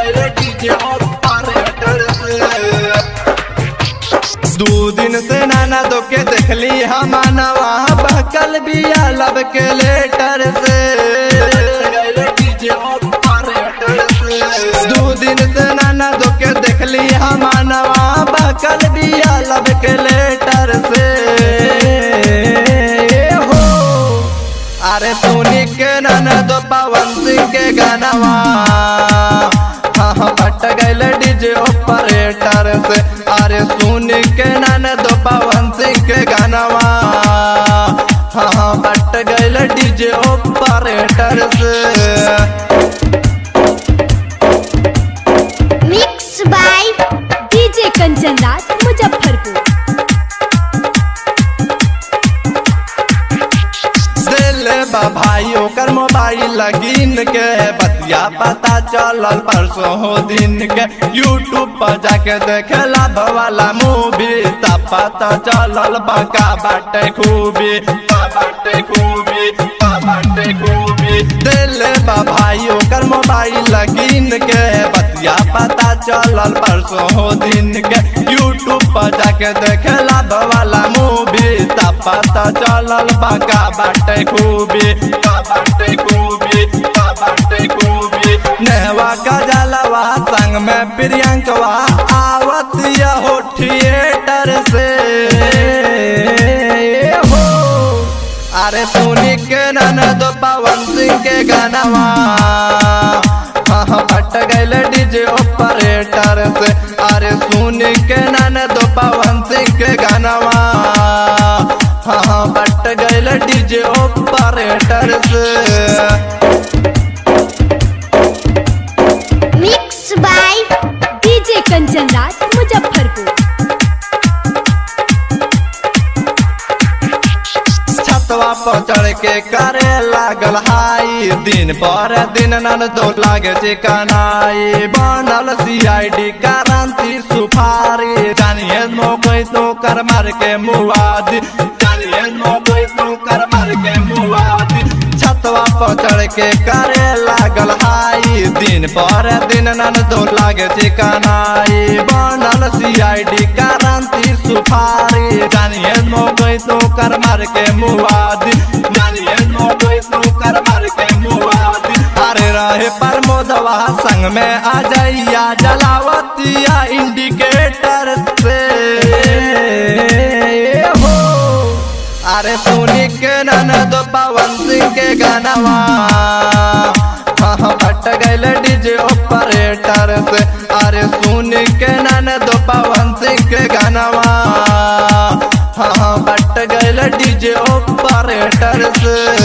गइल DJ operator से। दू दिन से नाना दो के देखली हमनवा, बहकल बिया लब के लेटर से। गइल डीजे ऑपरेटर से। दू दिन से नाना दो के देखली हमनवा, बहकल बिया लब के लेटर से। हो अरे सुनी के नाना दो पवन सिंह के गानवा, हाँ हाँ फट गइल डीजे ऑपरेटर से। अरे सुन के नाना दो पवन सिंह के गानवा, हाँ हाँ फट गइल डीजे ऑपरेटर से। Mix by DJ Kanchan Raj Muzaffarpur. दिल बा भाई ओकर मोबाइल लगिन के, बतिया पता चलल परसों हो दिन के। यूट्यूब पर जाके देखेला वाला मूवी, तब पता चलल बका बाटे खूबी, का बाटे खूबी, का बाटे खूबी। दिल बा भाई ओकर मोबाइल लगिन के, बतिया पता चलल परसों हो दिन के। यूट्यूब पर जाके देखेला वाला मूवी, तब पता चलल बका बाटे खूबी, का बाटे खूबी, का बाटे खूबी। नेहवा का जलवा संग में प्रियंकवा आवत हो थिएटर से। हो अरे सुनी के ननद पवन सिंह के गानवा, हाँ हाँ फट गइल डीजे ऑपरेटर से। अरे सुनी के ननद पवन सिंह के गानवा, हाँ हाँ फट गइल डीजे ऑपरेटर से। Mix by DJ Kanchan Raj Muzaffarpur. छतवा पर चढ़ के करे लागल हाई, दिन पर दिन नन दो लागे चिकनाई। बनल सीआईडी क्रांति सुपारी, जानिए मौके तो कर मार के मुआदी, जानिए मौके तो कर मार के मुआदी। छतवा पर चढ़ के करे लागल हाई, दिन पर दिन नन दो लागे चिकनाई। बनल सीआईडी क्रांति सुपारी, जानिए मौके तो कर मार के मुआदी, जानिए मौके तो कर मार के मुआदी। अरे रहे प्रमोदवा संग में आ जाइया जलावतिया इंडिकेटर से। हो अरे सुनी के ननद पवन सिंह के गानवा, हाँ हाँ फट गइल डीजे ऑपरेटर से। अरे सुनी के ननद पवन सिंह के गानवा, हाँ हाँ फट गइल डीजे ऑपरेटर से।